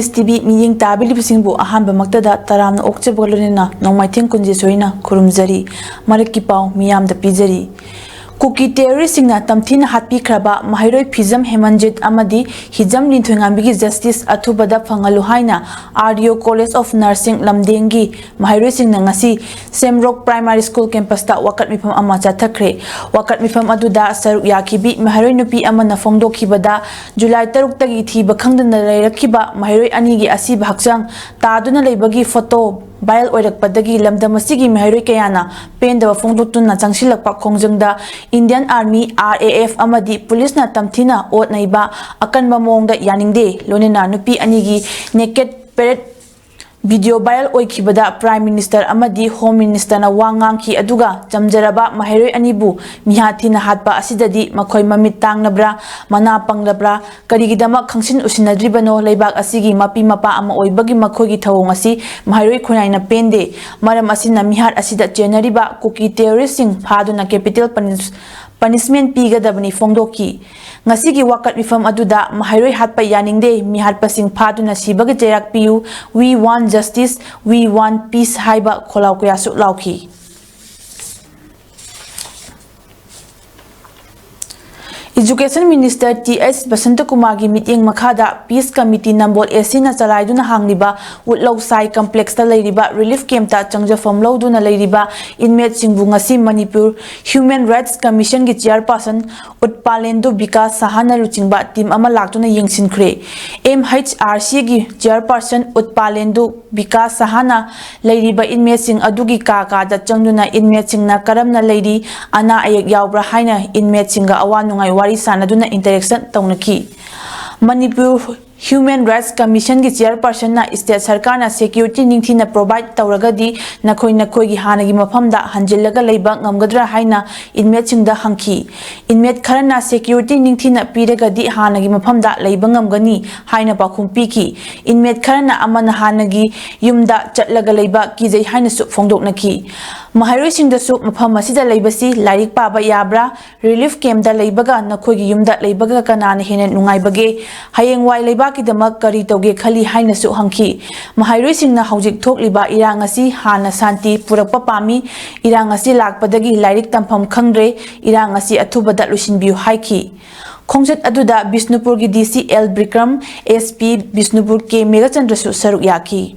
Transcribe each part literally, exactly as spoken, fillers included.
ꯑꯦꯁ T V ꯃꯤꯠꯌꯦꯡ ꯇꯥꯕꯤꯔꯤꯕꯁꯤꯡꯕꯨ ꯑꯍꯥꯟꯕꯃꯛꯇꯗ ꯇꯔꯥꯝꯅ ꯑꯣꯛꯆꯕꯒ ꯂꯣꯏꯅꯅ ꯅꯣꯡꯃꯥꯏꯊꯦꯝ ꯀꯨꯟꯖꯦꯁꯣꯏꯅ ꯈꯨꯔꯨꯝꯖꯔꯤ꯫ ꯃꯔꯛꯀꯤ ꯄꯥꯎ ꯃꯤꯌꯥꯝꯗ ꯄꯤꯖꯔꯤ꯫ ꯀꯨꯀꯤ ꯇꯦꯔꯣꯔꯤꯁꯁꯤꯡꯅ ꯇꯝꯊꯤꯅ ꯍꯥꯠꯄꯤꯈ꯭ꯔꯕ ꯃꯍꯩꯔꯣꯏ ꯐꯤꯖꯝ ꯍꯦꯃꯟꯖꯤꯠ ꯑꯃꯗꯤ ꯍꯤꯖꯝ ꯂꯤꯟꯊꯣꯏꯉꯥꯝꯕꯤꯒꯤ ꯖꯁꯇꯤꯁ ꯑꯊꯨꯕꯗ ꯐꯪꯍꯜꯂꯨ ꯍꯥꯏꯅ ꯑꯥꯔ ꯗꯤ ꯑꯣ ꯀꯣꯂꯦꯖ ꯑꯣꯐ ꯅꯔꯁꯤꯡ ꯂꯝꯗꯦꯡꯒꯤ ꯃꯍꯩꯔꯣꯏꯁꯤꯡꯅ ꯉꯁꯤ ꯁꯦꯝꯔꯣꯛ ꯄ꯭ꯔꯥꯏꯃꯥꯔꯤ ꯁ꯭ꯀꯨꯜ ꯀꯦꯝꯄꯁꯇ ꯋꯥꯀꯠ ꯃꯤꯐꯝ ꯑꯃ ꯆꯠꯊꯈ꯭ꯔꯦ꯫ ꯋꯥꯀꯠ ꯃꯤꯐꯝ ꯑꯗꯨꯗ ꯁꯔꯨꯛ ꯌꯥꯈꯤꯕꯤ ꯃꯍꯩꯔꯣꯏ ꯅꯨꯄꯤ ꯑꯃꯅ ꯐꯣꯡꯗꯣꯛꯈꯤꯕꯗ, ꯖꯨꯂꯥꯏ ꯇꯔꯨꯛꯇꯒꯤ ꯊꯤꯕ ꯈꯪꯗꯅ ꯂꯩꯔꯛꯈꯤꯕ ꯃꯍꯩꯔꯣꯏ ꯑꯅꯤꯒꯤ ꯑꯁꯤꯕ ꯍꯛꯆꯥꯡ ꯇꯥꯗꯨꯅ ꯂꯩꯕꯒꯤ ꯐꯣꯇꯣ ꯚꯥꯏꯔꯦꯜ ꯑꯣꯏꯔꯛꯄꯗꯒꯤ ꯂꯝꯗꯝ ꯑꯁꯤꯒꯤ ꯃꯤꯍꯩꯔꯣꯏ ꯀꯌꯥꯅ ꯄꯦꯟꯗꯕ ꯐꯣꯡꯗꯣꯛꯇꯨꯅ ꯆꯪꯁꯤꯜꯂꯛꯄ ꯈꯣꯡꯖꯪꯗ Indian army, R A F, ꯑꯃꯗꯤ ꯄꯨꯂꯤꯁꯅ ꯇꯝꯊꯤꯅ ꯑꯣꯠ ꯅꯩꯕ ꯑꯀꯟꯕ ꯃꯑꯣꯡꯗ ꯌꯥꯅꯤꯡꯗꯦ, ꯂꯣꯏꯅꯅ ꯅꯨꯄꯤ ꯑꯅꯤꯒꯤ ꯅꯦꯀꯦꯠ ꯄꯦꯔꯦꯠ ꯚꯤꯗꯤꯑꯣ ꯚꯥꯏꯔꯦꯜ ꯑꯣꯏꯈꯤꯕꯗ ꯄ꯭ꯔꯥꯏꯝ ꯃꯤꯅꯤꯁꯇꯔ ꯑꯃꯗꯤ ꯍꯣꯝ ꯃꯤꯅꯤꯁꯇꯔꯅ ꯋꯥ ꯉꯥꯡꯈꯤ, ꯑꯗꯨꯒ ꯆꯝꯖꯔꯕ ꯃꯍꯩꯔꯣꯏ ꯑꯅꯤꯕꯨ ꯃꯤꯍꯥꯠ ꯊꯤꯅ ꯍꯥꯠꯄ ꯑꯁꯤꯗꯗꯤ ꯃꯈꯣꯏ ꯃꯃꯤꯠ ꯇꯥꯡꯂꯕ꯭ꯔꯥ, ꯃꯅꯥ ꯄꯪꯂꯕ꯭ꯔꯥ, ꯀꯔꯤꯒꯤꯗꯃꯛ ꯈꯪꯁꯤꯟ ꯎꯁꯤꯟꯅꯗ꯭ꯔꯤꯕꯅꯣ? ꯂꯩꯕꯥꯛ ꯑꯁꯤꯒꯤ ꯃꯄꯤ ꯃꯄꯥ ꯑꯃ ꯑꯣꯏꯕꯒꯤ ꯃꯈꯣꯏꯒꯤ ꯊꯧꯑꯣꯡ ꯑꯁꯤ ꯃꯍꯩꯔꯣꯏ ꯈꯨꯟꯅꯥꯏꯅ ꯄꯦꯟꯗꯦ꯫ ꯃꯔꯝ ꯑꯁꯤꯅ ꯃꯤꯍꯥꯠ ꯑꯁꯤꯗ ꯆꯦꯟꯅꯔꯤꯕ ꯀꯨꯀꯤ ꯇꯦꯔꯣꯔꯤꯁꯁꯤꯡ ꯐꯥꯗꯨꯅ ꯀꯦꯄꯤꯇꯦꯜ ꯄꯅꯤꯁ-, ꯄꯅꯤꯁꯃꯦꯟ ꯄꯤꯒꯗꯕꯅꯤ ꯐꯣꯡꯗꯣꯛꯈꯤ꯫ ꯉꯁꯤꯒꯤ ꯋꯥꯀꯠ ꯃꯤꯐꯝ ꯑꯗꯨꯗ ꯃꯍꯩꯔꯣꯏ ꯍꯥꯠꯄ ꯌꯥꯅꯤꯡꯗꯦ, ꯃꯤꯍꯥꯠꯄꯁꯤꯡ ꯐꯥꯗꯨꯅ ꯁꯤꯕꯒꯤ ꯆꯩꯔꯥꯛ ꯄꯤꯌꯨ, "We want justice, we want peace" ꯍꯥꯏꯕ ꯈꯣꯜꯂꯥꯎ ꯀꯌꯥꯁꯨ ꯂꯥꯎꯈꯤ꯫ ꯏꯖꯨꯀꯦꯁꯟ ꯃꯤꯅꯤꯁꯇꯔ ꯇꯤ ꯑꯩꯆ ꯕꯁꯟꯇꯀꯨꯃꯥꯔꯒꯤ ꯃꯤꯠꯌꯦꯡ ꯃꯈꯥꯗ ꯄꯤꯁ ꯀꯃꯤꯇꯤ ꯅꯝꯕꯣꯜ ꯑꯦ ꯁꯤꯅ ꯆꯂꯥꯏꯗꯨꯅ ꯍꯥꯡꯂꯤꯕ ꯎꯠꯂꯧ ꯁꯥꯏ ꯀꯝꯄ꯭ꯂꯦꯛꯁꯇ ꯂꯩꯔꯤꯕ ꯔꯤꯂꯤꯐ ꯀꯦꯝꯞꯇ ꯆꯪꯖꯐꯝ ꯂꯧꯗꯨꯅ ꯂꯩꯔꯤꯕ ꯏꯟꯃꯦꯠꯁꯤꯡꯕꯨ ꯉꯁꯤ ꯃꯅꯤꯄꯨꯔ ꯍ꯭ꯌꯨꯃꯦꯟ ꯔꯥꯏꯠꯁ ꯀꯃꯤꯁꯟꯒꯤ ꯆꯤꯌꯔꯄꯥꯔꯁꯟ ꯎꯠꯄꯥꯂꯦꯟꯗꯨ ꯕꯤꯀꯥꯁ ꯁꯍꯥꯅ ꯂꯨꯆꯤꯡꯕ ꯇꯤꯝ ꯑꯃ ꯂꯥꯛꯇꯨꯅ ꯌꯦꯡꯁꯤꯟꯈ꯭ꯔꯦ꯫ ꯑꯦꯝ ꯑꯩꯆ ꯑꯥꯔ ꯁꯤꯒꯤ ꯆꯤꯌꯔꯄꯥꯔꯁꯟ ꯎꯠꯄꯥꯂꯦꯟꯗꯨ ꯕꯤꯀꯥꯁ ꯁꯍꯥꯅ ꯂꯩꯔꯤꯕ ꯏꯟꯃꯦꯠꯁꯤꯡ ꯑꯗꯨꯒꯤ ꯀꯥ ꯀꯥꯗ ꯆꯪꯗꯨꯅ ꯏꯟꯃꯦꯠꯁꯤꯡꯅ ꯀꯔꯝꯅ ꯂꯩꯔꯤ, ꯑꯅꯥ ꯑꯌꯦꯛ ꯌꯥꯎꯕ꯭ꯔꯥ ꯍꯥꯏꯅ ꯏꯟꯃꯦꯠꯁꯤꯡꯒ ꯑꯋꯥ ꯅꯨꯡꯉꯥꯏ ꯋꯥꯔꯤ ꯁꯥꯅꯗꯨꯅ ꯏꯟꯇꯔꯦꯛꯁꯟ ꯇꯧꯅꯈꯤ꯫ ꯃꯅꯤꯄꯨꯔ ꯍ꯭ꯌꯨꯃꯦꯟ ꯔꯥꯏꯠꯁ ꯀꯃꯤꯁꯟꯒꯤ ꯆꯤꯌꯔꯄꯥꯔꯁꯟꯅ ꯁ꯭ꯇꯦꯠ ꯁꯔꯀꯥꯔꯅ ꯁꯦꯀ꯭ꯌꯨꯔꯤꯇꯤ ꯅꯤꯡꯊꯤꯅ ꯄ꯭ꯔꯣꯚꯥꯏꯗ ꯇꯧꯔꯒꯗꯤ ꯅꯈꯣꯏ ꯅꯈꯣꯏꯒꯤ ꯍꯥꯟꯅꯒꯤ ꯃꯐꯝꯗ ꯍꯟꯖꯤꯜꯂꯒ ꯂꯩꯕ ꯉꯝꯒꯗ꯭ꯔꯥ ꯍꯥꯏꯅ ꯏꯟꯃꯦꯠꯁꯤꯡꯗ ꯍꯪꯈꯤ꯫ ꯏꯟꯃꯦꯠ ꯈꯔꯅ ꯁꯦꯀ꯭ꯌꯨꯔꯤꯇꯤ ꯅꯤꯡꯊꯤꯅ ꯄꯤꯔꯒꯗꯤ ꯍꯥꯟꯅꯒꯤ ꯃꯐꯝꯗ ꯂꯩꯕ ꯉꯝꯒꯅꯤ ꯍꯥꯏꯅ ꯄꯥꯎꯈꯨꯝ ꯄꯤꯈꯤ꯫ ꯏꯟꯃꯦꯠ ꯈꯔꯅ ꯑꯃꯅ ꯍꯥꯟꯅꯒꯤ ꯌꯨꯝꯗ ꯆꯠꯂꯒ ꯂꯩꯕ ꯀꯤꯖꯩ ꯍꯥꯏꯅꯁꯨ ꯐꯣꯡꯗꯣꯛꯅꯈꯤ꯫ ꯃꯍꯩꯔꯣꯏꯁꯤꯡꯗꯁꯨ ꯃꯐꯝ ꯑꯁꯤꯗ ꯂꯩꯕꯁꯤ ꯂꯥꯏꯔꯤꯛ ꯄꯥꯕ ꯌꯥꯕ꯭ꯔꯥ? ꯔꯤꯂꯤꯐ ꯀꯦꯝꯞꯇ ꯂꯩꯕꯒ ꯅꯈꯣꯏꯒꯤ ꯌꯨꯝꯗ ꯂꯩꯕꯒ ꯀꯅꯥꯅ ꯍꯦꯟꯅ ꯅꯨꯡꯉꯥꯏꯕꯒꯦ? ꯍꯌꯦꯡꯋꯥꯏ ꯂꯩꯕꯥꯛ ꯀꯤꯗꯃꯛ ꯀꯔꯤ ꯇꯧꯒꯦ ꯈꯜꯂꯤ ꯍꯥꯏꯅꯁꯨ ꯍꯪꯈꯤ꯫ ꯃꯍꯩꯔꯣꯏꯁꯤꯡꯅ ꯍꯧꯖꯤꯛ ꯊꯣꯛꯂꯤꯕ ꯏꯔꯥꯡ ꯑꯁꯤ ꯍꯥꯟꯅ ꯁꯥꯟꯇꯤ ꯄꯨꯔꯛꯄ ꯄꯥꯝꯃꯤ, ꯏꯔꯥꯡ ꯑꯁꯤ ꯂꯥꯛꯄꯗꯒꯤ ꯂꯥꯏꯔꯤꯛ ꯇꯝꯐꯝ ꯈꯪꯗ꯭ꯔꯦ, ꯏꯔꯥꯡ ꯑꯁꯤ ꯑꯊꯨꯕꯗ ꯂꯣꯏꯁꯤꯟꯕꯤꯌꯨ ꯍꯥꯏꯈꯤ꯫ ꯈꯣꯡꯆꯠ ꯑꯗꯨꯗ ꯕꯤꯁꯅꯨꯄꯨꯔꯒꯤ D C L Bikram, S P Bishnupur K ꯃꯦꯘꯆꯟꯗ꯭ꯔꯁꯨ ꯁꯔꯨꯛ ꯌꯥꯈꯤ꯫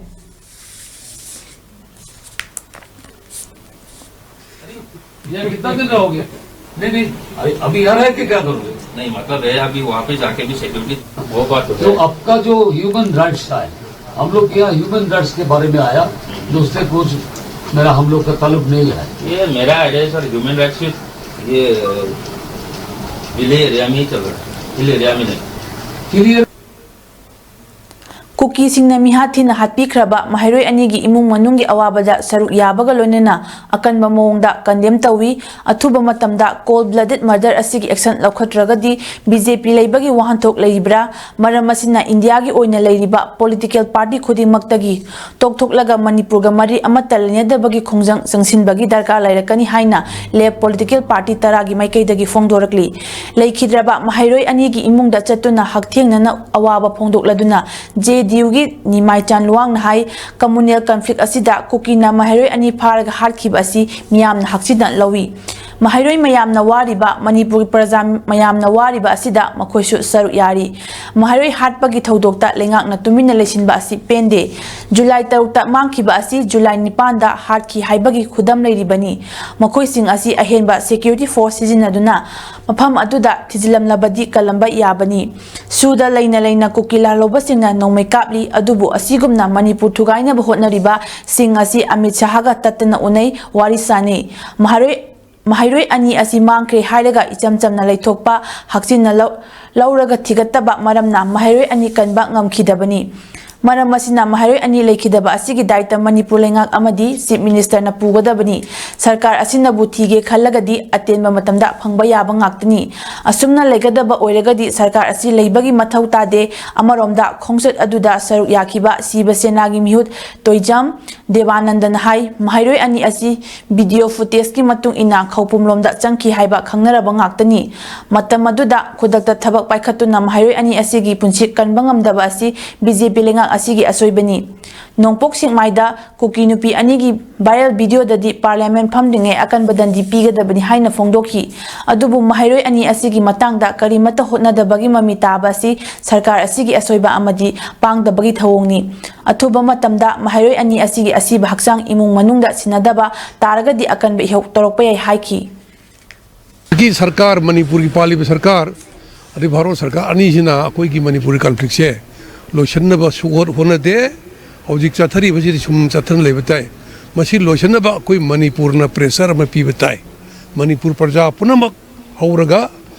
यहाँ कितना दिन रहोगे? नहीं नहीं, अभी- अभी यहाँ रह के क्या करोगे? नहीं, मतलब है, अभी वहाँ पे जाके भी सिक्योरिटी वो बात हो तो जाए। आपका जो ह्यूमन राइट्स का है, हम लोग यहाँ ह्यूमन राइट्स के बारे में आया, दूसरे कुछ मेरा हम लोग का ताल्लुक नहीं है। ये मेरा आइडिया है सर, ह्यूमन राइट्स विद ये हिल एरिया में ही चल रहा है, हिल एरिया में नहीं। क्लियर। ꯀꯨꯀꯤꯁꯤꯡꯅ ꯃꯤꯍꯥꯠ ꯊꯤꯅ ꯍꯥꯠꯄꯤꯈ꯭ꯔꯕ ꯃꯍꯩꯔꯣꯏ ꯑꯅꯤꯒꯤ ꯏꯃꯨꯡ ꯃꯅꯨꯡꯒꯤ ꯑꯋꯥꯕꯗ ꯁꯔꯨꯛ ꯌꯥꯕꯒ ꯂꯣꯏꯅꯅ ꯑꯀꯟꯕ ꯃꯑꯣꯡꯗ ꯀꯟꯗꯦꯝ ꯇꯧꯏ꯫ ꯑꯊꯨꯕ ꯃꯇꯝꯗ ꯀꯣꯜ ꯕ꯭ꯂꯗꯦꯗ ꯃꯔꯗꯔ ꯑꯁꯤꯒꯤ ꯑꯦꯛꯁꯟ ꯂꯧꯈꯠꯇ꯭ꯔꯒꯗꯤ ꯕꯤ ꯖꯦ ꯄꯤ ꯂꯩꯕꯒꯤ ꯋꯥꯍꯟꯊꯣꯛ ꯂꯩꯔꯤꯕ꯭ꯔꯥ? ꯃꯔꯝ ꯑꯁꯤꯅ ꯏꯟꯗꯤꯌꯥꯒꯤ ꯑꯣꯏꯅ ꯂꯩꯔꯤꯕ ꯄꯣꯂꯤꯇꯤꯀꯦꯜ ꯄꯥꯔꯇꯤ ꯈꯨꯗꯤꯡꯃꯛꯇꯒꯤ ꯇꯣꯛꯊꯣꯛꯂꯒ ꯃꯅꯤꯄꯨꯔꯒ ꯃꯔꯤ ꯑꯃꯠꯇ ꯂꯩꯅꯗꯕꯒꯤ ꯈꯣꯡꯖꯪ ꯆꯪꯁꯤꯟꯕꯒꯤ ꯗꯔꯀꯥꯔ ꯂꯩꯔꯛꯀꯅꯤ ꯍꯥꯏꯅ ꯂꯦꯐ ꯄꯣꯂꯤꯇꯤꯀꯦꯜ ꯄꯥꯔꯇꯤ ꯇꯔꯥꯒꯤ ꯃꯥꯏꯀꯩꯗꯒꯤ ꯐꯣꯡꯗꯣꯔꯛꯂꯤ꯫ ꯂꯩꯈꯤꯗ꯭ꯔꯕ ꯃꯍꯩꯔꯣꯏ ꯑꯅꯤꯒꯤ ꯏꯃꯨꯡꯗ ꯆꯠꯇꯨꯅ ꯍꯛꯊꯦꯡꯅꯅ ꯑꯋꯥꯕ ꯐꯣꯡꯗꯣꯛꯂꯗꯨꯅ ꯖꯦ ꯗꯤ ꯌꯨꯒꯤ ꯅꯤꯃꯥꯏꯆꯥꯟ ꯂꯨꯋꯥꯡꯅ ꯍꯥꯏ, ꯀꯝꯃꯨꯅꯦꯜ ꯀꯟꯐ꯭ꯂꯤꯛ ꯑꯁꯤꯗ ꯀꯨꯀꯤꯅ ꯃꯍꯩꯔꯣꯏ ꯑꯅꯤ ꯐꯥꯔꯒ ꯍꯥꯠꯈꯤꯕ ꯑꯁꯤ ꯃꯤꯌꯥꯝꯅ ꯍꯛꯆꯤꯟꯅ ꯂꯧꯏ꯫ ꯃꯍꯩꯔꯣꯏ ꯃꯌꯥꯝꯅ ꯋꯥꯔꯤꯕ, ꯃꯅꯤꯄꯨꯔꯒꯤ ꯄ꯭ꯔꯖꯥ ꯃꯌꯥꯝꯅ ꯋꯥꯔꯤꯕ ꯑꯁꯤꯗ ꯃꯈꯣꯏꯁꯨ ꯁꯔꯨꯛ ꯌꯥꯔꯤ꯫ ꯃꯍꯩꯔꯣꯏ ꯍꯥꯠꯄꯒꯤ ꯊꯧꯗꯣꯛꯇ ꯂꯩꯉꯥꯛꯅ ꯇꯨꯃꯤꯟꯅ ꯂꯩꯁꯤꯟꯕ ꯑꯁꯤ ꯄꯦꯟꯗꯦ꯫ ꯖꯨꯂꯥꯏ ꯇꯔꯨꯛꯇ ꯃꯥꯡꯈꯤꯕ ꯑꯁꯤ ꯖꯨꯂꯥꯏ ꯅꯤꯄꯥꯟꯗ ꯍꯥꯠꯈꯤ ꯍꯥꯏꯕꯒꯤ ꯈꯨꯗꯝ ꯂꯩꯔꯤꯕꯅꯤ꯫ ꯃꯈꯣꯏꯁꯤꯡ ꯑꯁꯤ ꯑꯍꯦꯟꯕ ꯁꯦꯀ꯭ꯌꯨꯔꯤꯇꯤ ꯐꯣꯔꯁ ꯁꯤꯖꯤꯟꯅꯗꯨꯅ ꯃꯐꯝ ꯑꯗꯨꯗ ꯊꯤꯖꯤꯜꯂꯝꯂꯕꯗꯤ ꯀꯜꯂꯝꯕ ꯌꯥꯕꯅꯤ꯫ ꯁꯨꯗ ꯂꯩꯅ ꯂꯩꯅ ꯀꯨꯀꯤ ꯂꯥꯜꯍꯧꯕꯁꯤꯡꯅ ꯅꯣꯡꯃꯩ ꯀꯥꯞꯂꯤ, ꯑꯗꯨꯕꯨ ꯑꯁꯤꯒꯨꯝꯅ ꯃꯅꯤꯄꯨꯔ ꯊꯨꯒꯥꯏꯅꯕ ꯍꯣꯠꯅꯔꯤꯕꯁꯤꯡ ꯑꯁꯤ ꯑꯃꯤꯠ ꯁꯍꯥꯒ ꯇꯠꯇꯅ ꯎꯅꯩ, ꯋꯥꯔꯤ ꯁꯥꯅꯩ꯫ ꯃꯍꯩꯔꯣꯏ, ꯃꯍꯩꯔꯣꯏ ꯑꯅꯤ ꯑꯁꯤ ꯃꯥꯡꯈ꯭ꯔꯦ ꯍꯥꯏꯔꯒ ꯏꯆꯝ ꯆꯝꯅ ꯂꯩꯊꯣꯛꯄ, ꯍꯛꯆꯤꯟꯅ ꯂꯧ-, ꯂꯧꯔꯒ ꯊꯤꯒꯠꯇꯕ ꯃꯔꯝꯅ ꯃꯍꯩꯔꯣꯏ ꯑꯅꯤ ꯀꯟꯕ ꯉꯝꯈꯤꯗꯕꯅꯤ꯫ ꯃꯔꯝ ꯑꯁꯤꯅ ꯃꯍꯩꯔꯣꯏ ꯑꯅꯤ ꯂꯩꯈꯤꯗꯕ ꯑꯁꯤꯒꯤ ꯗꯥꯏꯇ ꯃꯅꯤꯄꯨꯔ ꯂꯩꯉꯥꯛ ꯑꯃꯗꯤ Chief Minister ꯅ ꯄꯨꯒꯗꯕꯅꯤ꯫ ꯁꯔꯀꯥꯔ ꯑꯁꯤꯅꯕꯨ ꯊꯤꯒꯦ ꯈꯜꯂꯒꯗꯤ ꯑꯇꯦꯟꯕ ꯃꯇꯝꯗ ꯐꯪꯕ ꯌꯥꯕ ꯉꯥꯛꯇꯅꯤ꯫ ꯑꯁꯨꯝꯅ ꯂꯩꯒꯗꯕ ꯑꯣꯏꯔꯒꯗꯤ ꯁꯔꯀꯥꯔ ꯑꯁꯤ ꯂꯩꯕꯒꯤ ꯃꯊꯧ ꯇꯥꯗꯦ꯫ ꯑꯃꯔꯣꯝꯗ ꯈꯣꯡꯆꯠ ꯑꯗꯨꯗ ꯁꯔꯨꯛ ꯌꯥꯈꯤꯕ ꯁꯤꯕ ꯁꯦꯅꯥꯒꯤ ꯃꯤꯍꯨꯠ ꯇꯣꯏꯖꯥꯝ ꯗꯦꯕꯥꯅꯟꯗꯅ ꯍꯥꯏ, ꯃꯍꯩꯔꯣꯏ ꯑꯅꯤ ꯑꯁꯤ video footage ꯀꯤ ꯃꯇꯨꯡ ꯏꯟꯅ ꯈꯧꯄꯨꯝꯂꯣꯝꯗ ꯆꯪꯈꯤ ꯍꯥꯏꯕ ꯈꯪꯅꯔꯕ ꯉꯥꯛꯇꯅꯤ꯫ ꯃꯇꯝ ꯑꯗꯨꯗ ꯈꯨꯗꯛꯇ ꯊꯕꯛ ꯄꯥꯏꯈꯠꯇꯨꯅ ꯃꯍꯩꯔꯣꯏ ꯑꯅꯤ ꯑꯁꯤꯒꯤ ꯄꯨꯟꯁꯤ ꯀꯟꯕ ꯉꯝꯗꯕ ꯑꯁꯤ B J P ꯂꯩꯉꯥꯛ ꯑꯁꯤꯒꯤ ꯑꯁꯣꯏꯕꯅꯤ꯫ ꯅꯣꯡꯄꯣꯛ ꯁꯦꯛꯃꯥꯏꯗ ꯀꯨꯀꯤ ꯅꯨꯄꯤ ꯑꯅꯤꯒꯤ viral video ꯗꯗꯤ Parliament ꯐꯝꯗ꯭ꯔꯤꯉꯩ ꯑꯀꯟꯕ ꯗꯟꯗꯤ ꯄꯤꯒꯗꯕꯅꯤ ꯍꯥꯏꯅ ꯐꯣꯡꯗꯣꯛꯈꯤ꯫ ꯑꯗꯨꯕꯨ ꯃꯍꯩꯔꯣꯏ ꯑꯅꯤ ꯑꯁꯤꯒꯤ ꯃꯇꯥꯡꯗ ꯀꯔꯤꯃꯠꯇ ꯍꯣꯠꯅꯗꯕꯒꯤ ꯃꯃꯤ ꯇꯥꯕ ꯑꯁꯤ ꯁꯔꯀꯥꯔ ꯑꯁꯤꯒꯤ ꯑꯁꯣꯏꯕ ꯑꯃꯗꯤ ꯄꯥꯡꯗꯕꯒꯤ ꯊꯧꯑꯣꯡꯅꯤ꯫ ꯑꯊꯨꯕ ꯃꯇꯝꯗ ꯃꯍꯩꯔꯣꯏ ꯑꯅꯤ ꯑꯁꯤꯒꯤ ꯑꯁꯤꯕ ꯍꯛꯆꯥꯡ ꯏꯃꯨꯡ ꯃꯅꯨꯡꯗ ꯁꯤꯟꯅꯗꯕ ꯇꯥꯔꯒꯗꯤ ꯑꯀꯟꯕ ꯏꯍꯧ ꯇꯧꯔꯛꯄ ꯌꯥꯏ ꯍꯥꯏꯈꯤ꯫ ꯒꯤ ꯁꯔꯀꯥꯔ, ꯃꯅꯤꯄꯨꯔꯒꯤ ꯄꯥꯜꯂꯤꯕ ꯁꯔꯀꯥꯔ, ꯑꯗꯩ ꯚꯥꯔꯠ ꯁꯔꯀꯥꯔ ꯑꯅꯤꯁꯤꯅ ꯑꯩꯈꯣꯏꯒꯤ ꯃꯅꯤꯄꯨꯔꯒꯤ conflict ꯁꯦ ꯂꯣꯏꯁꯤꯟꯅꯕ ꯁꯨꯛꯍꯣꯠ ꯍꯣꯠꯅꯗꯦ꯫ ꯍꯧꯖꯤꯛ ꯆꯠꯊꯔꯤꯕꯁꯤꯗꯤ ꯁꯨꯝ ꯆꯠꯊꯅ ꯂꯩꯕ ꯇꯥꯏ꯫ ꯃꯁꯤ ꯂꯣꯏꯁꯤꯟꯅꯕ ꯑꯩꯈꯣꯏ ꯃꯅꯤꯄꯨꯔꯅ pressure ꯑꯃ ꯄꯤꯕ ꯇꯥꯏ꯫ ꯃꯅꯤꯄꯨꯔ ꯄ꯭ꯔꯖꯥ ꯄꯨꯝꯅꯃꯛ ꯍꯧꯔꯒ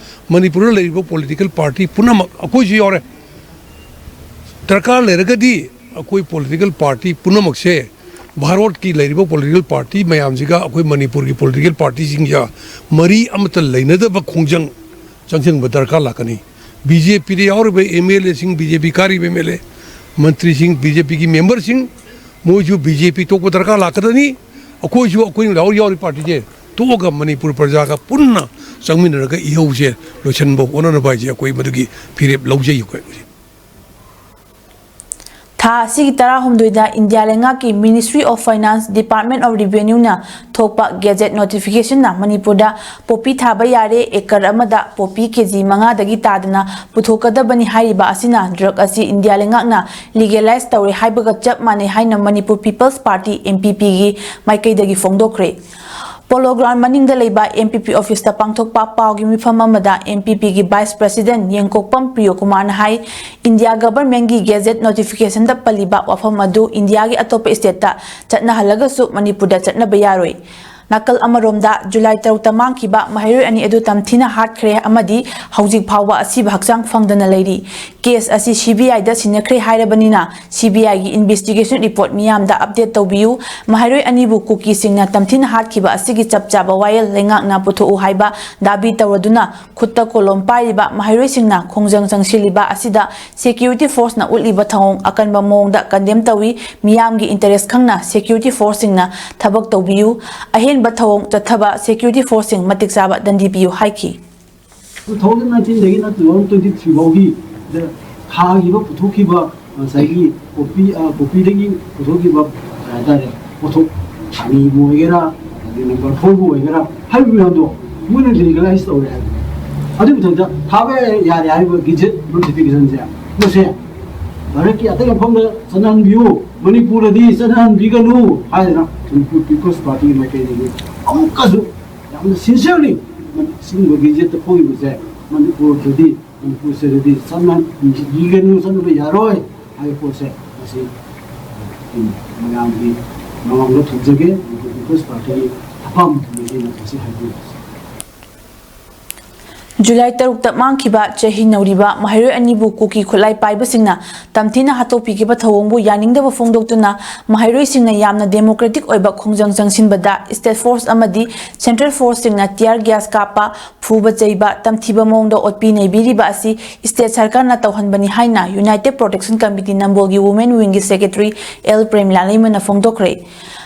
ꯃꯅꯤꯄꯨꯔꯗ ꯂꯩꯔꯤꯕ political party ꯄꯨꯝꯅꯃꯛ, ꯑꯩꯈꯣꯏꯁꯨ ꯌꯥꯎꯔꯦ, ꯗꯔꯀꯥꯔ ꯂꯩꯔꯒꯗꯤ ꯑꯩꯈꯣꯏ political party ꯄꯨꯝꯅꯃꯛꯁꯦ, ꯚꯥꯔꯠꯀꯤ ꯂꯩꯔꯤꯕ political party ꯃꯌꯥꯝꯁꯤꯒ ꯑꯩꯈꯣꯏ ꯃꯅꯤꯄꯨꯔꯒꯤ political party ꯁꯤꯡꯒ ꯃꯔꯤ ꯑꯃꯠꯇ ꯂꯩꯅꯗꯕ ꯈꯣꯡꯖꯪ ꯆꯪꯁꯤꯟꯕ ꯗꯔꯀꯥꯔ ꯂꯥꯛꯀꯅꯤ꯫ B J P ꯗ ꯌꯥꯎꯔꯤꯕ M L A ꯁꯤꯡ, B J P ꯀꯥꯔꯤꯕ M L A, ꯃꯟꯇ꯭ꯔꯤꯁꯤꯡ, B J P ꯒꯤ member ꯁꯤꯡ, ꯃꯣꯏꯁꯨ B J P ꯇꯣꯛꯄ ꯗꯔꯀꯥꯔ ꯂꯥꯛꯀꯗꯅꯤ꯫ ꯑꯩꯈꯣꯏꯁꯨ ꯑꯩꯈꯣꯏꯅ ꯌꯥꯎꯔꯤ, ꯌꯥꯎꯔꯤ party ꯁꯦ ꯇꯣꯛꯑꯒ ꯃꯅꯤꯄꯨꯔ ꯄ꯭ꯔꯖꯥꯒ ꯄꯨꯟꯅ ꯆꯪꯃꯤꯟꯅꯔꯒ ꯏꯍꯧꯁꯦ ꯂꯣꯏꯁꯤꯟꯕ ꯍꯣꯠꯅꯅꯕ ꯍꯥꯏꯁꯦ ꯑꯩꯈꯣꯏ ꯃꯗꯨꯒꯤ ꯐꯤꯔꯦꯞ ꯂꯧꯖꯩ ꯑꯩꯈꯣꯏ꯫ ꯊꯥ ꯑꯁꯤꯒꯤ ꯇꯔꯥꯍꯨꯝꯗꯣꯏꯗ ꯏꯟꯗꯤꯌꯥ ꯂꯩꯉꯥꯛꯀꯤ Ministry of Finance, Department of Revenue ꯅ ꯊꯣꯛꯄ gazette notification ꯅ ꯃꯅꯤꯄꯨꯔꯗ ꯄꯣꯄꯤ ꯊꯥꯕ ꯌꯥꯔꯦ, acre ꯑꯃꯗ ꯄꯣꯄꯤ K G ꯃꯉꯥꯗꯒꯤ ꯇꯥꯗꯅ ꯄꯨꯊꯣꯛꯀꯗꯕꯅꯤ ꯍꯥꯏꯔꯤꯕ ꯑꯁꯤꯅ drug ꯑꯁꯤ ꯏꯟꯗꯤꯌꯥ ꯂꯩꯉꯥꯛꯅ legalize ꯇꯧꯔꯦ ꯍꯥꯏꯕꯒ ꯆꯞ ꯃꯥꯟꯅꯩ ꯍꯥꯏꯅ Manipur People's Party, M P P ꯒꯤ ꯃꯥꯏꯀꯩꯗꯒꯤ ꯐꯣꯡꯗꯣꯛꯈ꯭ꯔꯦ꯫ Polo Ground ꯃꯅꯤꯡꯗ ꯂꯩꯕ M P P office ꯇ ꯄꯥꯡꯊꯣꯛꯄ ꯄꯥꯎꯒꯤ ꯃꯤꯐꯝ ꯑꯃꯗ M P P ꯒꯤ Vice President ꯌꯦꯡꯀꯣꯛꯄꯝ ꯄ꯭ꯔꯤꯌꯣꯀꯨꯃꯥꯔꯅ ꯍꯥꯏ, ꯏꯟꯗꯤꯌꯥ government ꯒꯤ gazette notification ꯗ ꯄꯜꯂꯤꯕ ꯋꯥꯐꯝ ꯑꯗꯨ ꯏꯟꯗꯤꯌꯥꯒꯤ ꯑꯇꯣꯞꯄ state ꯇ ꯆꯠꯅꯍꯜꯂꯒꯁꯨ ꯃꯅꯤꯄꯨꯔꯗ ꯆꯠꯅꯕ ꯌꯥꯔꯣꯏ꯫ ꯅꯥꯀꯜ ꯑꯃꯔꯣꯝꯗ, ꯖꯨꯂꯥꯏ ꯇꯔꯨꯛꯇ ꯃꯥꯡꯈꯤꯕ ꯃꯍꯩꯔꯣꯏ ꯑꯅꯤ ꯑꯗꯨ ꯇꯝꯊꯤꯅ ꯍꯥꯠꯈ꯭ꯔꯦ ꯑꯃꯗꯤ ꯍꯧꯖꯤꯛ ꯐꯥꯎꯕ ꯑꯁꯤꯕ ꯍꯛꯆꯥꯡ ꯐꯪꯗꯅ ꯂꯩꯔꯤ꯫ ꯀꯦꯁ ꯑꯁꯤ ꯁꯤ ꯕꯤ ꯑꯥꯏꯗ ꯁꯤꯟꯅꯈ꯭ꯔꯦ ꯍꯥꯏꯔꯕꯅꯤꯅ, ꯁꯤ ꯕꯤ ꯑꯥꯏꯒꯤ ꯏꯟꯚꯦꯁꯇꯤꯒꯦꯁꯟ ꯔꯤꯄꯣꯔꯠ ꯃꯤꯌꯥꯝꯗ ꯑꯞꯗꯦꯠ ꯇꯧꯕꯤꯌꯨ꯫ ꯃꯍꯩꯔꯣꯏ ꯑꯅꯤꯕꯨ ꯀꯨꯀꯤꯁꯤꯡꯅ ꯇꯝꯊꯤꯅ ꯍꯥꯠꯈꯤꯕ ꯑꯁꯤꯒꯤ ꯆꯞ ꯆꯥꯕ ꯋꯥꯌꯦꯜ ꯂꯩꯉꯥꯛꯅ ꯄꯨꯊꯣꯛꯎ ꯍꯥꯏꯕ ꯗꯥꯕꯤ ꯇꯧꯔꯗꯨꯅ, ꯈꯨꯠꯇ ꯀꯣꯂꯣꯝ ꯄꯥꯏꯔꯤꯕ ꯃꯍꯩꯔꯣꯏꯁꯤꯡꯅ ꯈꯣꯡꯖꯪ ꯆꯪꯁꯤꯜꯂꯤꯕ ꯑꯁꯤꯗ ꯁꯦꯀ꯭ꯌꯨꯔꯤꯇꯤ ꯐꯣꯔꯁꯅ ꯎꯠꯂꯤꯕ ꯊꯧꯑꯣꯡ ꯑꯀꯟꯕ ꯃꯑꯣꯡꯗ ꯀꯟꯗꯦꯝ ꯇꯧꯏ꯫ ꯃꯤꯌꯥꯝꯒꯤ ꯏꯟꯇꯔꯦꯁ ꯈꯪꯅ ꯁꯦꯀ꯭ꯌꯨꯔꯤꯇꯤ ꯐꯣꯔꯁꯁꯤꯡꯅ ꯊꯕꯛ ꯇꯧꯕꯤꯌꯨ꯫ ꯑꯍꯦꯟꯕ ꯊꯧꯑꯣꯡ ꯆꯠꯊꯕ ꯁꯦꯀ꯭ꯌꯨꯔꯤꯇꯤ ꯐꯣꯔꯁꯁꯤꯡ ꯃꯇꯤꯛ ꯆꯥꯕ ꯗꯟꯗꯤ ꯄꯤꯌꯨ ꯍꯥꯏꯈꯤ꯫ Two thousand nineteenꯗꯒꯤꯅ two thousand twenty-threeꯐꯥꯎꯒꯤ ꯊꯥꯈꯤꯕ, ꯄꯨꯊꯣꯛꯈꯤꯕ ꯉꯁꯥꯏꯒꯤ ꯀꯣꯄꯤ, ꯑ, ꯀꯣꯄꯤꯗꯒꯤ ꯄꯨꯊꯣꯛꯈꯤꯕ ꯀꯩ ꯍꯥꯏꯇꯥꯔꯦ, ꯄꯣꯠꯊꯣꯛ, ꯈꯥꯅꯤꯕꯨ ꯑꯣꯏꯒꯦꯔꯥ, ꯑꯗꯩ number fourꯕꯨ ꯑꯣꯏꯒꯦꯔꯥ, ꯍꯥꯏꯔꯤꯕ ꯃꯌꯥꯝꯗꯣ ꯃꯣꯏꯅ ꯂꯤꯒꯦꯂꯥꯏꯁ ꯇꯧꯔꯦ ꯍꯥꯏꯕ꯫ ꯑꯗꯨꯒꯤ ꯃꯊꯛꯇ ꯊꯥꯕ ꯌꯥꯔꯦ ꯍꯥꯏꯔꯤꯕ ꯒꯦꯖꯦꯠ ꯅꯣꯇꯤꯐꯤꯀꯦꯁꯟꯁꯦ, ꯃꯁꯦ ꯚꯥꯔꯠꯀꯤ ꯑꯇꯩ ꯃꯐꯝꯗ ꯆꯠꯅꯍꯟꯕꯤꯌꯨ, ꯃꯅꯤꯄꯨꯔꯗꯗꯤ ꯆꯠꯅꯍꯟꯕꯤꯒꯅꯨ ꯍꯥꯏꯗꯅ ꯃꯅꯤꯄꯨꯔ ꯄꯤꯄꯜꯁ ꯄꯥꯔꯇꯤꯒꯤ ꯃꯥꯏꯀꯩꯗꯒꯤ ꯑꯃꯨꯛꯀꯁꯨ ꯌꯥꯝꯅ ꯁꯤꯟꯁꯤꯌꯔꯂꯤ ꯁꯤꯒꯨꯝꯕ ꯒꯦꯖꯦꯠꯇ ꯐꯣꯡꯉꯤꯕꯁꯦ ꯃꯅꯤꯄꯨꯔꯗꯗꯤ, ꯃꯅꯤꯄꯨꯔꯁꯤꯗꯗꯤ ꯆꯠꯅꯕꯤꯒꯅꯨ, ꯆꯠꯅꯕ ꯌꯥꯔꯣꯏ ꯍꯥꯏꯕ ꯄꯣꯠꯁꯦ ꯃꯁꯤ ꯑꯩꯅ ꯃꯌꯥꯝꯒꯤ ꯃꯃꯥꯡꯗ ꯊꯝꯖꯒꯦ꯫ ꯃꯅꯤꯄꯨꯔ ꯄꯤꯄꯜꯁ ꯄꯥꯔꯇꯤꯒꯤ ꯑꯄꯥꯝꯕ ꯊꯝꯖꯒꯦ ꯃꯁꯤ ꯍꯥꯏꯖꯔꯤ꯫ ꯖꯨꯂꯥꯏ ꯇꯔꯨꯛꯇ ꯃꯥꯡꯈꯤꯕ ꯆꯍꯤ ꯅꯧꯔꯤꯕ ꯃꯍꯩꯔꯣꯏ ꯑꯅꯤꯕꯨ ꯀꯨꯀꯤ ꯈꯨꯠꯂꯥꯏ ꯄꯥꯏꯕꯁꯤꯡꯅ ꯇꯝꯊꯤꯅ ꯍꯥꯠꯇꯣꯛꯄꯤꯈꯤꯕ ꯊꯧꯑꯣꯡꯕꯨ ꯌꯥꯅꯤꯡꯗꯕ ꯐꯣꯡꯗꯣꯛꯇꯨꯅ ꯃꯍꯩꯔꯣꯏꯁꯤꯡꯅ ꯌꯥꯝꯅ ꯗꯦꯃꯣꯀ꯭ꯔꯦꯇꯤꯛ ꯑꯣꯏꯕ ꯈꯣꯡꯖꯪ ꯆꯪꯁꯤꯟꯕꯗ ꯁ꯭ꯇꯦꯠ ꯐꯣꯔꯁ ꯑꯃꯗꯤ ꯁꯦꯟꯇ꯭ꯔꯦꯜ ꯐꯣꯔꯁꯁꯤꯡꯅ ꯇꯤꯌꯥꯔ ꯒ꯭ꯌꯥꯁ ꯀꯥꯞꯄ, ꯐꯨꯕ ꯆꯩꯕ, ꯇꯝꯊꯤꯕ ꯃꯑꯣꯡꯗ ꯑꯣꯠꯄꯤ ꯅꯩꯕꯤꯔꯤꯕ ꯑꯁꯤ ꯁ꯭ꯇꯦꯠ ꯁꯔꯀꯥꯔꯅ ꯇꯧꯍꯟꯕꯅꯤ ꯍꯥꯏꯅ United Protection Committee ꯅꯝꯕꯣꯜꯒꯤ ꯋꯨꯃꯦꯟ ꯋꯤꯡꯒꯤ ꯁꯦꯀ꯭ꯔꯦꯇꯔꯤ ꯑꯦꯜ ꯄ꯭ꯔꯦꯃꯤꯂꯥ ꯂꯩꯃꯅ ꯐꯣꯡꯗꯣꯛꯈ꯭ꯔꯦ꯫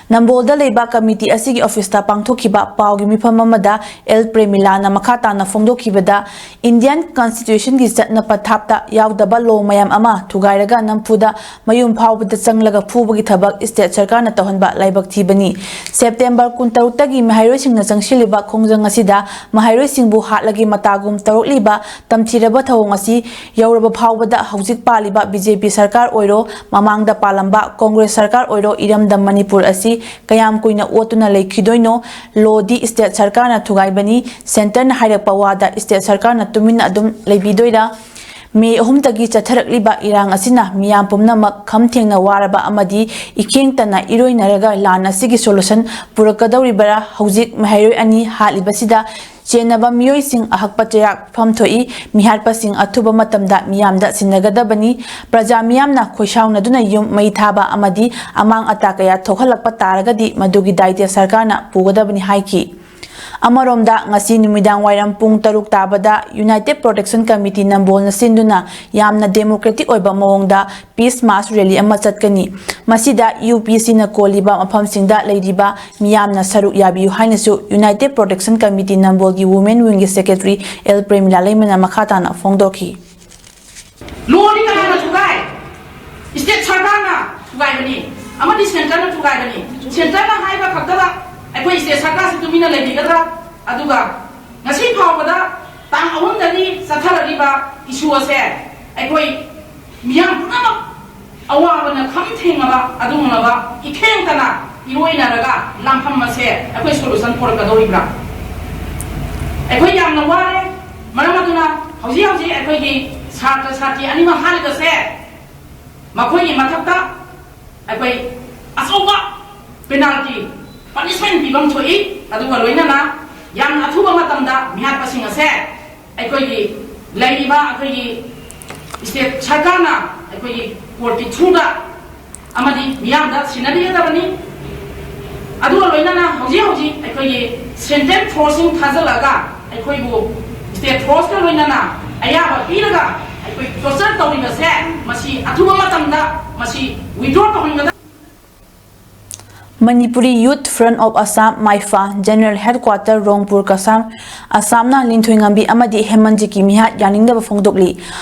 ꯅꯝꯕꯣꯜꯗ ꯂꯩꯕ ꯀꯃꯤꯇꯤ ꯑꯁꯤꯒꯤ ꯑꯣꯐꯤꯁꯇ ꯄꯥꯡꯊꯣꯛꯈꯤꯕ ꯄꯥꯎꯒꯤ ꯃꯤꯐꯝ ꯑꯃꯗ ꯑꯦꯜ ꯄ꯭ꯔꯦꯃꯤꯂꯥꯅ ꯃꯈꯥ ꯇꯥꯅ ꯐꯣꯡꯗꯣꯛꯈꯤꯕꯗ, ꯏꯟꯗꯤꯌꯟ ꯀꯟꯁꯇꯤꯇ꯭ꯌꯨꯁꯟꯒꯤ ꯆꯠꯅ ꯄꯊꯥꯞꯇ ꯌꯥꯎꯗꯕ ꯂꯣ ꯃꯌꯥꯝ ꯑꯃ ꯊꯨꯒꯥꯏꯔꯒ ꯅꯝꯐꯨꯗ ꯃꯌꯨꯝ ꯐꯥꯎꯕꯗ ꯆꯪꯂꯒ ꯐꯨꯕꯒꯤ ꯊꯕꯛ ꯁ꯭ꯇꯦꯠ ꯁꯔꯀꯥꯔꯅ ꯇꯧꯍꯟꯕ ꯂꯥꯏꯕꯛ ꯊꯤꯕꯅꯤ꯫ ꯁꯦꯞꯇꯦꯝꯕꯔ ꯀꯨꯟꯇꯔꯨꯛꯇꯒꯤ ꯃꯍꯩꯔꯣꯏꯁꯤꯡꯅ ꯆꯪꯁꯤꯜꯂꯤꯕ ꯈꯣꯡꯖꯪ ꯑꯁꯤꯗ ꯃꯍꯩꯔꯣꯏꯁꯤꯡꯕꯨ ꯍꯥꯠꯂꯒꯤ ꯃꯇꯥꯒꯨꯝ ꯇꯧꯔꯛꯂꯤꯕ ꯇꯝꯊꯤꯔꯕ ꯊꯧꯑꯣꯡ ꯑꯁꯤ ꯌꯧꯔꯕ ꯐꯥꯎꯕꯗ ꯍꯧꯖꯤꯛ ꯄꯥꯜꯂꯤꯕ ꯕꯤ ꯖꯦ ꯄꯤ ꯁꯔꯀꯥꯔ ꯑꯣꯏꯔꯣ, ꯃꯃꯥꯡꯗ ꯄꯥꯜꯂꯝꯕ ꯀꯣꯡꯒ꯭ꯔꯦꯁ ꯁꯔꯀꯥꯔ ꯑꯣꯏꯔꯣ, ꯏꯔꯝꯗꯝ ꯃꯅꯤꯄꯨꯔ ꯑꯁꯤ ꯀꯌꯥꯝ ꯀꯨꯏꯅ ꯑꯣꯠꯇꯨꯅ ꯂꯩꯈꯤꯗꯣꯏꯅꯣ? ꯂꯣꯗꯤ ꯁ꯭ꯇꯦꯠ ꯁꯔꯀꯥꯔꯅ ꯊꯨꯒꯥꯏꯕꯅꯤ꯫ ꯁꯦꯟꯇꯔꯅ ꯍꯥꯏꯔꯛꯄ ꯋꯥꯗ ꯁ꯭ꯇꯦꯠ ꯁꯔꯀꯥꯔꯅ ꯇꯨꯃꯤꯟꯅ ꯑꯗꯨꯝ ꯂꯩꯕꯤꯗꯣꯏꯔꯥ? ꯃꯦ ꯑꯍꯨꯝꯗꯒꯤ ꯆꯠꯊꯔꯛꯂꯤꯕ ꯏꯔꯥꯡ ꯑꯁꯤꯅ ꯃꯤꯌꯥꯝ ꯄꯨꯝꯅꯃꯛ ꯈꯝ ꯊꯦꯡꯅ ꯋꯥꯔꯕ ꯑꯃꯗꯤ ꯏꯈꯦꯡ ꯇꯟꯅ ꯏꯔꯣꯏꯅꯔꯒ ꯂꯥꯟ ꯑꯁꯤꯒꯤ solution ꯄꯨꯔꯛꯀꯗꯧꯔꯤꯕꯔꯥ? ꯍꯧꯖꯤꯛ ꯃꯍꯩꯔꯣꯏ ꯑꯅꯤ ꯍꯥꯠꯂꯤꯕꯁꯤꯗ ꯆꯦꯟꯅꯕ ꯃꯤꯑꯣꯏꯁꯤꯡ ꯑꯍꯛꯄ ꯆꯩꯔꯥꯛ ꯐꯝ ꯊꯣꯛꯏ꯫ ꯃꯤꯍꯥꯠꯄꯁꯤꯡ ꯑꯊꯨꯕ ꯃꯇꯝꯗ ꯃꯤꯌꯥꯝꯗ ꯁꯤꯟꯅꯒꯗꯕꯅꯤ꯫ ꯄ꯭ꯔꯖꯥ ꯃꯤꯌꯥꯝꯅ ꯈꯣꯏꯁꯥꯎꯅꯗꯨꯅ ꯌꯨꯝ ꯃꯩ ꯊꯥꯕ ꯑꯃꯗꯤ ꯑꯃꯥꯡ ꯑꯇꯥ ꯀꯌꯥ ꯊꯣꯛꯍꯜꯂꯛꯄ ꯇꯥꯔꯒꯗꯤ ꯃꯗꯨꯒꯤ ꯗꯥꯏꯇ꯭ꯌ ꯁꯔꯀꯥꯔꯅ ꯄꯨꯒꯗꯕꯅꯤ ꯍꯥꯏꯈꯤ꯫ ꯑꯃꯔꯣꯝꯗ, ꯉꯁꯤ ꯅꯨꯃꯤꯗꯥꯡ ꯋꯥꯏꯔꯝ ꯄꯨꯡ ꯇꯔꯨꯛ ꯇꯥꯕꯗ United Protection Committee ꯅꯝꯕꯣꯜꯅ ꯁꯤꯟꯗꯨꯅ ꯌꯥꯝꯅ democratic ꯑꯣꯏꯕ ꯃꯑꯣꯡꯗ peace march rally ꯑꯃ ꯆꯠꯀꯅꯤ꯫ ꯃꯁꯤꯗ UPCꯅ ꯀꯣꯜꯂꯤꯕ ꯃꯐꯝꯁꯤꯡꯗ ꯂꯩꯔꯤꯕ ꯃꯤꯌꯥꯝꯅ ꯁꯔꯨꯛ ꯌꯥꯕꯤꯌꯨ ꯍꯥꯏꯅꯁꯨ United Protection Committee ꯅꯝꯕꯣꯜꯒꯤ Women Wingꯒꯤ Secretary ꯑꯦꯜ ꯄ꯭ꯔꯦꯃꯤꯂꯥ ꯂꯩꯃꯅ ꯃꯈꯥ ꯇꯥꯅ ꯐꯣꯡꯗꯣꯛꯈꯤ꯫ Lawꯗꯤ ꯀꯅꯥꯅ ꯊꯨꯒꯥꯏ? State ꯁꯔꯀꯥꯔꯅ ꯊꯨꯒꯥꯏꯕꯅꯤ꯫ ꯑꯃꯗꯤ centreꯅ ꯊꯨꯒꯥꯏꯕꯅꯤ꯫ Centreꯅ ꯍꯥꯏꯕ ꯈꯛꯇꯗ ꯑꯩꯈꯣꯏ state ꯁꯔꯀꯥꯔꯁꯤ ꯇꯨꯃꯤꯟꯅ ꯂꯩꯕꯤꯒꯗ꯭ꯔꯥ? ꯑꯗꯨꯒ ꯉꯁꯤ ꯐꯥꯎꯕꯗ ꯇꯥꯡ ꯑꯍꯨꯝꯗꯒꯤ ꯆꯠꯊꯔꯛꯂꯤꯕ issue ꯑꯁꯦ ꯑꯩꯈꯣꯏ ꯃꯤꯌꯥꯝ ꯄꯨꯝꯅꯃꯛ ꯑꯋꯥꯕꯅ ꯈꯝ ꯊꯦꯡꯉꯕ ꯑꯗꯨꯒꯨꯝꯂꯕ ꯏꯈꯦꯡꯇꯅ ꯏꯔꯣꯏꯅꯔꯒ ꯂꯥꯟꯐꯝ ꯑꯁꯦ ꯑꯩꯈꯣꯏ solution ꯄꯨꯔꯛꯀꯗꯧꯔꯤꯕ꯭ꯔꯥ? ꯑꯩꯈꯣꯏ ꯌꯥꯝꯅ ꯋꯥꯔꯦ꯫ ꯃꯔꯝ ꯑꯗꯨꯅ ꯍꯧꯖꯤꯛ ꯍꯧꯖꯤꯛ ꯑꯩꯈꯣꯏꯒꯤ ꯁꯥꯇ꯭ꯔ ꯁꯥꯇ꯭ꯔꯤ ꯑꯅꯤꯃꯛ ꯍꯥꯠꯂꯤꯕꯁꯦ ꯃꯈꯣꯏꯒꯤ ꯃꯊꯛꯇ ꯑꯩꯈꯣꯏ ꯑꯆꯧꯕ penalty, punishment ꯄꯤꯐꯝ ꯊꯣꯛꯏ꯫ ꯑꯗꯨꯒ ꯂꯣꯏꯅꯅ ꯌꯥꯝꯅ ꯑꯊꯨꯕ ꯃꯇꯝꯗ ꯃꯤꯍꯥꯠꯄꯁꯤꯡ ꯑꯁꯦ ꯑꯩꯈꯣꯏꯒꯤ ꯂꯩꯔꯤꯕ ꯑꯩꯈꯣꯏꯒꯤ state ꯁꯔꯀꯥꯔꯅ ꯑꯩꯈꯣꯏꯒꯤ courtꯀꯤ throughꯗ ꯑꯃꯗꯤ ꯃꯤꯌꯥꯝꯗ ꯁꯤꯟꯅꯕꯤꯒꯗꯕꯅꯤ꯫ ꯑꯗꯨꯒ ꯂꯣꯏꯅꯅ ꯍꯧꯖꯤꯛ ꯍꯧꯖꯤꯛ ꯑꯩꯈꯣꯏꯒꯤ central forceꯁꯤꯡ ꯊꯥꯖꯤꯜꯂꯒ ꯑꯩꯈꯣꯏꯕꯨ state forceꯀ ꯂꯣꯏꯅꯅ ꯑꯌꯥꯕ ꯄꯤꯔꯒ ꯑꯩꯈꯣꯏ torture ꯇꯧꯔꯤꯕꯁꯦ ꯃꯁꯤ ꯑꯊꯨꯕ ꯃꯇꯝꯗ ꯃꯁꯤ withdraw ꯇꯧꯍꯟꯒꯗꯕ꯫ Manipuri Youth Front of Assam, ꯃꯥꯏꯐꯥ, General Headquarter, ꯔꯣꯡꯄꯨꯔ, Kasam, ꯑꯁꯥꯝꯅ ꯂꯤꯟꯊꯣꯏꯉꯝꯕꯤ ꯑꯃꯗꯤ ꯍꯦꯃꯟꯖꯤꯠꯀꯤ ꯃꯤꯍꯥꯠ ꯌꯥꯅꯤꯡꯗꯕ ꯐꯣꯡꯗꯣꯛꯂꯤ꯫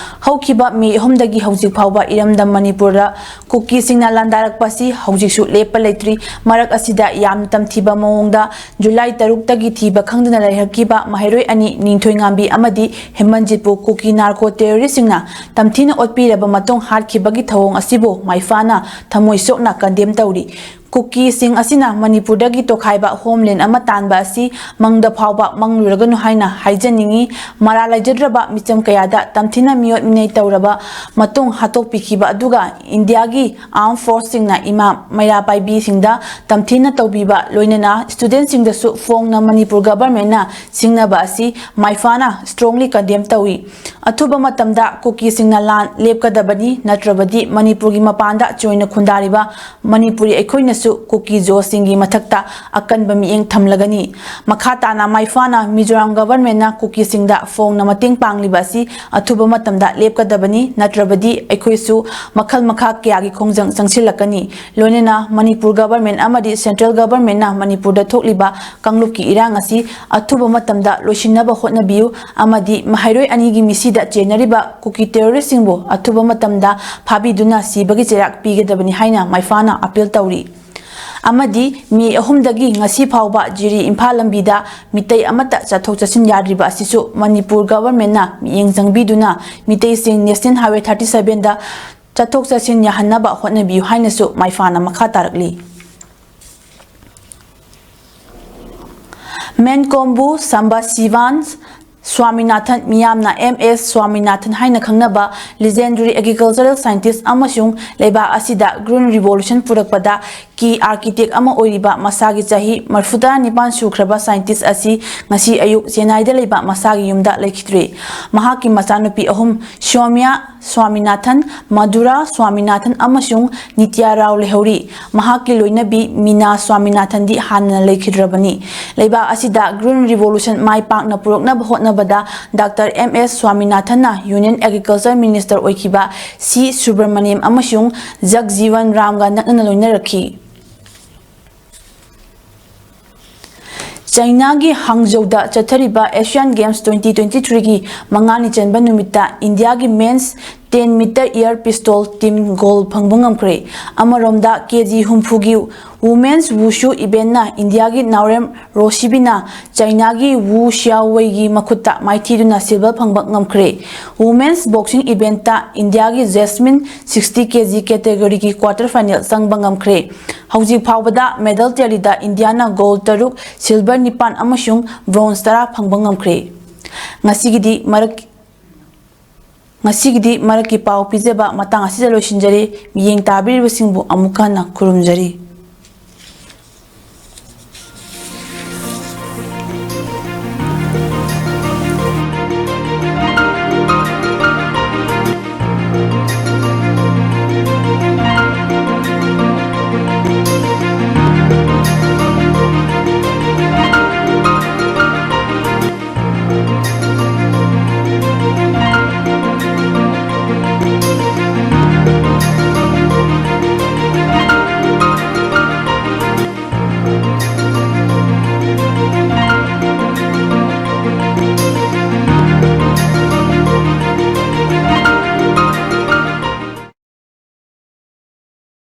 ꯍꯧꯈꯤꯕ ꯃꯦ ꯑꯍꯨꯝꯗꯒꯤ ꯍꯧꯖꯤꯛ ꯐꯥꯎꯕ ꯏꯔꯝꯗꯝ ꯃꯅꯤꯄꯨꯔꯗ ꯀꯨꯀꯤꯁꯤꯡꯅ ꯂꯥꯟꯗꯥꯔꯛꯄ ꯑꯁꯤ ꯍꯧꯖꯤꯛꯁꯨ ꯂꯦꯞꯄ ꯂꯩꯇ꯭ꯔꯤ꯫ ꯃꯔꯛ ꯑꯁꯤꯗ ꯌꯥꯝꯅ ꯇꯝꯊꯤꯕ ꯃꯑꯣꯡꯗ ꯖꯨꯂꯥꯏ ꯇꯔꯨꯛꯇꯒꯤ ꯊꯤꯕ ꯈꯪꯗꯅ ꯂꯩꯔꯛꯈꯤꯕ ꯃꯍꯩꯔꯣꯏ ꯑꯅꯤ ꯅꯤꯡꯊꯣꯏꯉꯥꯝꯕꯤ ꯑꯃꯗꯤ ꯍꯦꯃꯟꯖꯤꯠꯄꯨ ꯀꯨꯀꯤ narco terroristꯁꯤꯡꯅ ꯇꯝꯊꯤꯅ ꯑꯣꯠꯄꯤꯔꯕ ꯃꯇꯨꯡ ꯍꯥꯠꯈꯤꯕꯒꯤ ꯊꯧꯑꯣꯡ ꯑꯁꯤꯕꯨ ꯃꯥꯏꯐꯥꯅ ꯊꯃꯣꯏ ꯁꯣꯛꯅ condemn ꯇꯧꯔꯤ꯫ ꯀꯨꯀꯤꯁꯤꯡ ꯑꯁꯤꯅ ꯃꯅꯤꯄꯨꯔꯗꯒꯤ ꯇꯣꯈꯥꯏꯕ ꯍꯣꯝꯂꯦꯟ ꯑꯃ ꯇꯥꯟꯕ ꯑꯁꯤ ꯃꯪꯗ ꯐꯥꯎꯕ ꯃꯪꯂꯨꯔꯒꯅꯨ ꯍꯥꯏꯅ ꯍꯥꯏꯖꯅꯤꯡꯏ꯫ ꯃꯔꯥ ꯂꯩꯖꯗ꯭ꯔꯕ ꯃꯤꯆꯝ ꯀꯌꯥꯗ ꯇꯝꯊꯤꯅ ꯃꯤꯑꯣꯠ ꯃꯤꯅꯩ ꯇꯧꯔꯕ ꯃꯇꯨꯡ ꯍꯥꯠꯇꯣꯛꯄꯤꯈꯤꯕ ꯑꯗꯨꯒ ꯏꯟꯗꯤꯌꯥꯒꯤ ꯑꯥꯔꯝ ꯐꯣꯔꯁꯁꯤꯡꯅ ꯏꯃꯥ ꯃꯩꯔꯥ ꯄꯥꯏꯕꯤꯁꯤꯡꯗ ꯇꯝꯊꯤꯅ ꯇꯧꯕꯤꯕ, ꯂꯣꯏꯅꯅ ꯁ꯭ꯇꯨꯗꯦꯟꯠꯁꯤꯡꯗꯁꯨ ꯐꯣꯡꯅ ꯃꯅꯤꯄꯨꯔ ꯒꯚꯔꯟꯃꯦꯟꯠꯅ ꯁꯤꯡꯅꯕ ꯑꯁꯤ ꯃꯥꯏꯐꯥꯅ strongly condemn ꯇꯧꯏ꯫ ꯑꯊꯨꯕ ꯃꯇꯝꯗ ꯀꯨꯀꯤꯁꯤꯡꯅ ꯂꯥꯟ ꯂꯦꯞꯀꯗꯕꯅꯤ, ꯅꯠꯇ꯭ꯔꯕꯗꯤ ꯃꯅꯤꯄꯨꯔꯒꯤ ꯃꯄꯥꯟꯗ ꯆꯣꯏꯅ ꯈꯨꯟꯗꯥꯔꯤꯕ ꯃꯅꯤꯄꯨꯔꯤ ꯑꯩꯈꯣꯏꯅꯁꯨ ꯀꯨꯀꯤ ꯖꯣꯁꯁꯤꯡꯒꯤ ꯃꯊꯛꯇ ꯑꯀꯟꯕ ꯃꯤꯠꯌꯦꯡ ꯊꯝꯂꯒꯅꯤ꯫ ꯃꯈꯥ ꯇꯥꯅ ꯃꯥꯏꯐꯥꯅ ꯃꯤꯖꯣꯔꯥꯝ ꯒꯚꯔꯟꯃꯦꯟꯠꯅ ꯀꯨꯀꯤꯁꯤꯡꯗ ꯐꯣꯡꯅ ꯃꯇꯦꯡ ꯄꯥꯡꯂꯤꯕ ꯑꯁꯤ ꯑꯊꯨꯕ ꯃꯇꯝꯗ ꯂꯦꯞꯀꯗꯕꯅꯤ, ꯅꯠꯇ꯭ꯔꯕꯗꯤ ꯑꯩꯈꯣꯏꯁꯨ ꯃꯈꯜ ꯃꯈꯥ ꯀꯌꯥꯒꯤ ꯈꯣꯡꯖꯪ ꯆꯪꯁꯤꯜꯂꯛꯀꯅꯤ꯫ ꯂꯣꯏꯅꯅ ꯃꯅꯤꯄꯨꯔ ꯒꯚꯔꯟꯃꯦꯟꯠ ꯑꯃꯗꯤ ꯁꯦꯟꯇ꯭ꯔꯦꯜ ꯒꯚꯔꯟꯃꯦꯟꯠꯅ ꯃꯅꯤꯄꯨꯔꯗ ꯊꯣꯛꯂꯤꯕ ꯀꯥꯡꯂꯨꯞꯀꯤ ꯏꯔꯥꯡ ꯑꯁꯤ ꯑꯊꯨꯕ ꯃꯇꯝꯗ ꯂꯣꯏꯁꯤꯟꯅꯕ ꯍꯣꯠꯅꯕꯤꯌꯨ ꯑꯃꯗꯤ ꯃꯍꯩꯔꯣꯏ ꯑꯅꯤꯒꯤ ꯃꯤꯁꯤꯗ ꯆꯦꯟꯅꯔꯤꯕ ꯀꯨꯀꯤ ꯇꯦꯔꯣꯔꯤꯁ꯭ꯠꯁꯤꯡꯕꯨ ꯑꯊꯨꯕ ꯃꯇꯝꯗ ꯐꯥꯕꯤꯗꯨꯅ ꯁꯤꯕꯒꯤ ꯆꯩꯔꯥꯛ ꯄꯤꯒꯗꯕꯅꯤ ꯍꯥꯏꯅ ꯃꯥꯏꯐꯥꯅ ꯑꯥꯄꯤꯜ ꯇꯧꯔꯤ꯫ ꯑꯃꯗꯤ ꯃꯦ ꯑꯍꯨꯝꯗꯒꯤ ꯉꯁꯤ ꯐꯥꯎꯕ ꯖꯤꯔꯤ ꯏꯝꯐꯥꯜ ꯂꯝꯕꯤꯗ ꯃꯤꯇꯩ ꯑꯃꯠꯇ ꯆꯠꯊꯣꯛ ꯆꯠꯁꯤꯟ ꯌꯥꯗ꯭ꯔꯤꯕ ꯑꯁꯤꯁꯨ ꯃꯅꯤꯄꯨꯔ ꯒꯚꯔꯟꯃꯦꯟꯠꯅ ꯃꯤꯠꯌꯦꯡ ꯆꯪꯕꯤꯗꯨꯅ ꯃꯤꯇꯩꯁꯤꯡ National Highway thirty sevenꯗ ꯆꯠꯊꯣꯛ ꯆꯠꯁꯤꯟ ꯌꯥꯍꯟꯅꯕ ꯍꯣꯠꯅꯕꯤꯌꯨ ꯍꯥꯏꯅꯁꯨ ꯃꯥꯏꯐꯥꯅ ꯃꯈꯥ ꯇꯥꯔꯛꯂꯤ꯫ ꯃꯦꯟꯀꯣꯝꯕꯨ ꯁꯝꯕ ꯁꯤꯕꯥꯟ ꯁ꯭ꯋꯥꯃꯤꯅꯥꯊꯟ, ꯃꯤꯌꯥꯝꯅ ꯑꯦꯝ ꯑꯦꯁ ꯁ꯭ꯋꯥꯃꯤꯅꯥꯊꯟ ꯍꯥꯏꯅ ꯈꯪꯅꯕ legendary agricultural scientist ꯑꯃꯁꯨꯡ ꯂꯩꯕꯥꯛ ꯑꯁꯤꯗ Green Revolution ꯄꯨꯔꯛꯄꯗ key architect ꯑꯃ ꯑꯣꯏꯔꯤꯕ ꯃꯁꯥꯒꯤ ꯆꯍꯤ ꯃꯔꯤꯐꯨꯇꯔꯥ ꯅꯤꯄꯥꯟ ꯁꯨꯈ꯭ꯔꯕ scientist ꯑꯁꯤ ꯉꯁꯤ ꯑꯌꯨꯛ ꯆꯦꯟꯅꯥꯏꯗ ꯂꯩꯕ ꯃꯁꯥꯒꯤ ꯌꯨꯝꯗ ꯂꯩꯈꯤꯗ꯭ꯔꯦ꯫ ꯃꯍꯥꯛꯀꯤ ꯃꯆꯥꯅꯨꯄꯤ ꯑꯍꯨꯝ, ꯁꯣꯃ꯭ꯌꯥ ꯁ꯭ꯋꯥꯃꯤꯅꯥꯊꯟ, ꯃꯙꯨꯔꯥ ꯁ꯭ꯋꯥꯃꯤꯅꯥꯊꯟ ꯑꯃꯁꯨꯡ ꯅꯤꯇ꯭ꯌ ꯔꯥꯎ ꯂꯩꯍꯧꯔꯤ꯫ ꯃꯍꯥꯛꯀꯤ ꯂꯣꯏꯅꯕꯤ ꯃꯤꯅꯥ ꯁ꯭ꯋꯥꯃꯤꯅꯥꯊꯟꯗꯤ ꯍꯥꯟꯅꯅ ꯂꯩꯈꯤꯗ꯭ꯔꯕꯅꯤ꯫ ꯂꯩꯕꯥꯛ ꯑꯁꯤꯗ Green Revolution ꯃꯥꯏ ꯄꯥꯛꯅ ꯄꯨꯔꯛꯅꯕ ꯍꯣꯠꯅꯕꯗ ꯗꯥꯛꯇꯔ ꯑꯦꯝ ꯑꯦꯁ ꯁ꯭ꯋꯥꯃꯤꯅꯥꯊꯟꯅ Union Agriculture Minister ꯑꯣꯏꯈꯤꯕ ꯁꯤ ꯁꯨꯕ꯭ꯔꯃꯅꯤꯌꯝ ꯑꯃꯁꯨꯡ ꯖꯒꯖꯤꯋꯟ ꯔꯥꯝꯒ ꯅꯛꯅꯅ ꯂꯣꯏꯅꯔꯛꯈꯤ꯫ ꯆꯥꯏꯅꯥꯒꯤ ꯍꯥꯡꯖꯧꯗ ꯆꯠꯊꯔꯤꯕ Asian Games twenty twenty-threeꯒꯤ ꯃꯉꯥꯅꯤ ꯆꯟꯕ ꯅꯨꯃꯤꯠꯇ ꯏꯟꯗꯤꯌꯥꯒꯤ men's ten meter air pistol team gold ꯐꯪꯕ ꯉꯝꯈ꯭ꯔꯦ꯫ ꯑꯃꯔꯣꯝꯗ, ꯀꯦ ꯖꯤ ꯍꯨꯝꯐꯨꯒꯤ Women's Wushu eventꯅ ꯏꯟꯗꯤꯌꯥꯒꯤ ꯅꯥꯎꯔꯦꯝ ꯔꯣꯁꯤꯕꯤꯅ ꯆꯥꯏꯅꯥꯒꯤ ꯋꯨ ꯁꯤꯌꯥꯋꯦꯒꯤ ꯃꯈꯨꯠꯇ ꯃꯥꯏꯊꯤꯗꯨꯅ silver ꯐꯪꯕ ꯉꯝꯈ꯭ꯔꯦ꯫ Women's Boxing eventꯇ ꯏꯟꯗꯤꯌꯥꯒꯤ jasmine sixty K G categoryꯒꯤ quarter final ꯆꯪꯕ ꯉꯝꯈ꯭ꯔꯦ꯫ ꯍꯧꯖꯤꯛ ꯐꯥꯎꯕꯗ medal tallyꯗ ꯏꯟꯗꯤꯌꯥꯅ gold ꯇꯔꯨꯛ, silver ꯅꯤꯄꯥꯟ ꯑꯃꯁꯨꯡ bronze ꯇꯔꯥ ꯐꯪꯕ ꯉꯝꯈ꯭ꯔꯦ꯫ ꯉꯁꯤꯒꯤꯗꯤ ꯃꯔꯛ ꯉꯁꯤꯒꯤꯗꯤ ꯃꯔꯛꯀꯤ ꯄꯥꯎ ꯄꯤꯖꯕ ꯃꯇꯥꯡ ꯑꯁꯤꯗ ꯂꯣꯏꯁꯤꯟꯖꯔꯦ꯫ ꯃꯤꯠꯌꯦꯡ ꯇꯥꯕꯤꯔꯤꯕꯁꯤꯡꯕꯨ ꯑꯃꯨꯛ ꯍꯟꯅ ꯈꯨꯔꯨꯝꯖꯔꯤ꯫